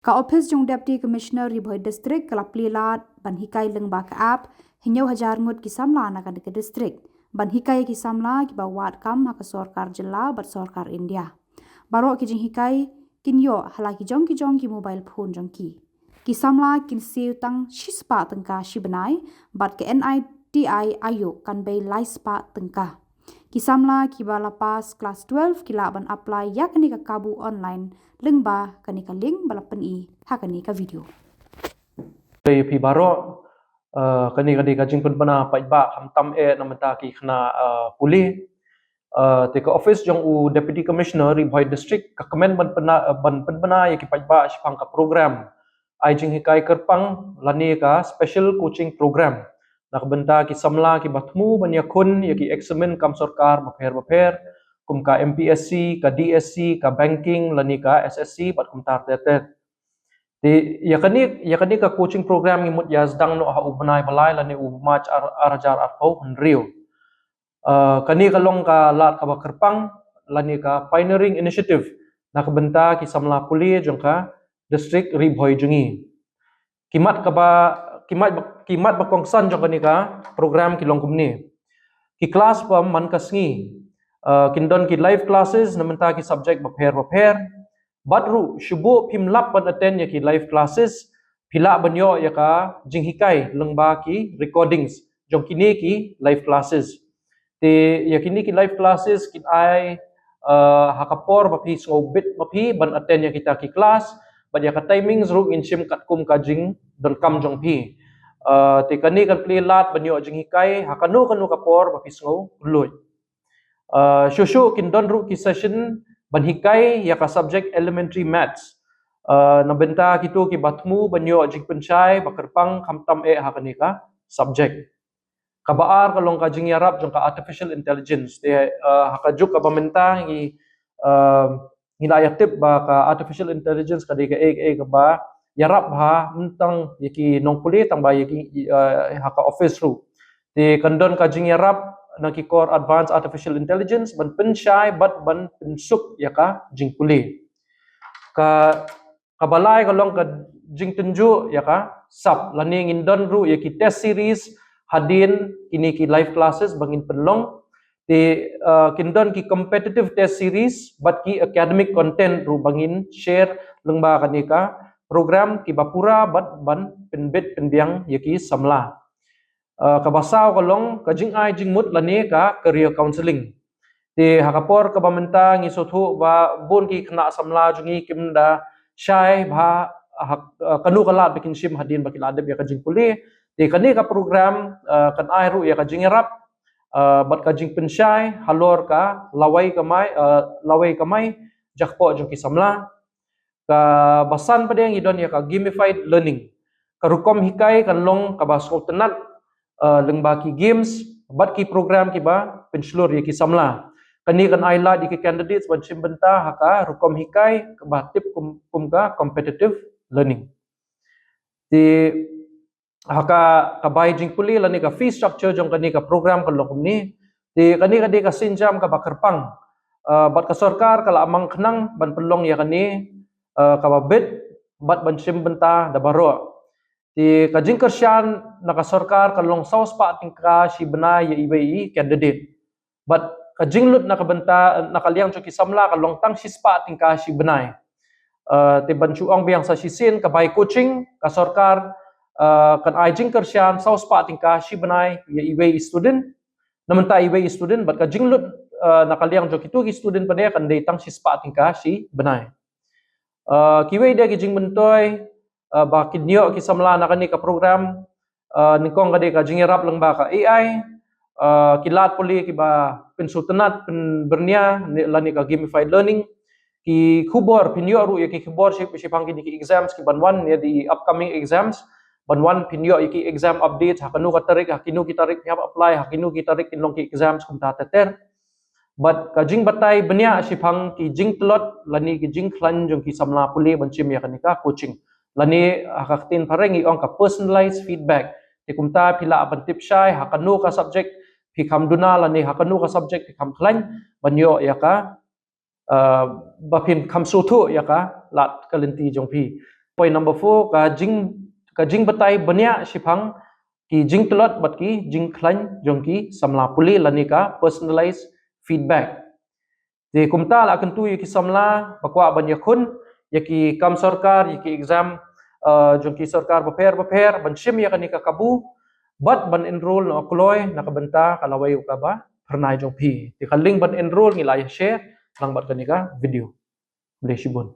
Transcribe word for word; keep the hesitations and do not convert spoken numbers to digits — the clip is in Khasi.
Ka ophis jong Deputy Commissioner Ri Bhoi District ka la plie lad ban hikai lyngba ka app hynñiew hajar ngut ki samla na kane ka district ban hikai ki samla kiba wad kam ha ka sorkar jylla bad sorkar India. Baroh ki jinghikai kin ïoh ha la ki jong ki jong ki mobile phone jong ki. Ki samla kin siew tang shispah tyngka shi bnai bad ka NITI Aayog kan bei laispah tyngka. Ki samla kiba la pass klas twelve ki lah ban apply ïa kane ka kabu online lyngba kane ka link ba la pyni ha kane ka video. Te phi baroh, uh, kane ka dei ka jingpynbna paidbah khamtam eh na bynta ki khynnah uh, pule. Uh, te ka office jong u Deputy Commissioner Ri Bhoi District ka kmen ban pynbna, ban pynbna ïa ki paidbah shaphang ka program ai jinghikai kyrpang lane ka special coaching program na ka bynta ki samla kiba thmu ban ïakhun ïa ki eksamin kam sorkar bapher bapher kum ka MPSC, ka DSC, ka banking lane ka SSC bad kumta ter ter. Te ïa kane ïa kane ka coaching program ngi mut ïa sdang noh ha u bnai ba lai lane u March ar, ar hajar arphew hynriew. Uh, kane ka long ka lad kaba kyrpang lane ka pioneering initiative na ka bynta ki samla pule jong ka district Ri Bhoi jong ngi. Ki mat kaba ki mat ba, ki mat ba kongsan jong kane ka program ki long kumne. Ki klas ba man ka sngi uh, kin don ki live classes na bynta ki subject bapher bapher. Bad ruh shu buh phim lap ban attend ïa ki live classes, phi lah ban ïoh ïa ka jinghikai lyngba ki recordings jong kine ki live classes. Te ïa kine ki live classes kin ai uh, ha ka por ba phi sngew bit ma phi ban attend ïa kita ki class bad ïa ka timings ruh ngin shim katkum ka jingdonkam jong phi. Uh, te kane kan plie lad ban ïoh jinghikai ha kano kano ka por ba phi sngew luid. Uh, shuh shuh kin don ruh ki session ban hikai ïa ka subject elementary maths. Uh, na bynta kito kiba thmu ban ïoh jingpynshai ba kyrpang khamtam eh ha kane ka subject. Kaba ar ka long ka jingïarap jong ka artificial intelligence. Te uh, ha ka juk kaba mynta ngi uh, ngi la ïa tip ba ka artificial intelligence ka dei kaei kaei kaba ïarap ha ym tang ïa ki nongpule tang ba ïa ki uh, ha ka office ruh. Te kan don ka jingïarap na ki kor advanced artificial intelligence ban pynshai bad ban pynsuk ïa ka jingpule. Ka kaba lai ka long ka jingtynjuh ïa ka sap lane ngin don ruh ïa ki test series hadien kine ki live classes ba ngin pynlong. Te uh, kin don ki competitive test series bad ki academic content ruh ba ngin share lyngba kane ka program kiba pura bad ban pynbit pynbiang ïa ki samla. Uh, kaba saw ka long ka jingai jingmut lane ka career counselling. Te ha ka por kaba mynta ngi sngewthuh ba bun ki khynnah samla jong ngi kim da shai ba ha, uh, kano ka lad ba kin shim hadien ba ki la dep ïa ka jingpule. Te kane ka program uh, kan ai ruh ïa ka jingïarap uh, bad ka jingpynshai halor ka lawei kamai uh, lawei kamai jakpoh jong ki samla. Kaba san pat ngi don ïa ka gamified learning. Ka rukom hikai kan long kaba sngewtynnat uh, lyngba ki games bad ki program kiba pynshlur ïa ki samla. Kane kan ai lad ïa ki candidates ban shim bynta ha ka rukom hikai kaba tip kum, kum ka competitive learning. Te ha ka ka bai jingpule lane ka fee structure jong kane ka program kan long kumne. Te kane ka dei ka sienjam kaba kyrpang. Uh, bad ka sorkar ka la mang khnang ban pynlong ïa kane uh, kaba bit bad ban shim bynta da baroh. Te ka jingkyrshan na ka sorkar ka long saw spah tyngka shi bnai ïa iwei i candidate. Bad ka jinglut na ka bynta na ka liang jong ki samla ka long tang shispah tyngka shi bnai. Uh, te ban shu ong biang sa shisien ka bai coaching ka sorkar uh, kan ai jingkyrshan saw spah tyngka shi bnai ïa iwei i student. Na mynta iwei i student bad ka jinglut uh, na ka liang jong kito ki student pat kan dei tang shispah tyngka shi bnai. Uh, kiwei de ki jingmyntoi uh, ba kin ïoh ki samla na kane ka program uh, nyngkong ka dei ka jingïarap lyngba ka AI, uh, ki lad pule kiba pynsngewtynnat pynbyrngia lane ka gamified learning. Ki khubor phin ïoh ruh ïa ki khubor shaphang kine ki exams kiban wan, ïa the upcoming exams ban wan phin ïoh ïa ki exam updates, ha kano ka tarik, ha kino ki tarik phi hap apply, ha kino ki tarik kin long ki exams kumta ter ter. Bad ka jingbatai bniah shaphang ki jingtlot lane ki jingkhlaiñ jong ki samla pule ban shim ïa kane ka coaching. Lane ha ka ktien phareng ngi ong ka personalized feedback. Te kumta phi lah ban tip shai ha kano ka subject phi kham duna lane ha kano ka subject phi kham khlaiñ ban ïoh ïa ka uh, ba phin kham sngewthuh ïa ka lad ka lynti jong phi. Point number four, ka jing ka jingbatai bniah shiphang ki jingtlot bad ki jingkhlaiñ jong ki samla pule lane ka personalized feedback. Te kumta la kyntu ïa ki samla ba kwah ban ïakhun ïa ki kam sorkar, ïa ki exam uh, jong ki sorkar bapher bapher, ban shim ïa kane ka kabu bad ban enroll noh kloi na ka bynta ka lawei u kaba phyrnai jong phi. Te ka link ban enroll ngi la ïa share lang bad kane ka video. Khublei shibun.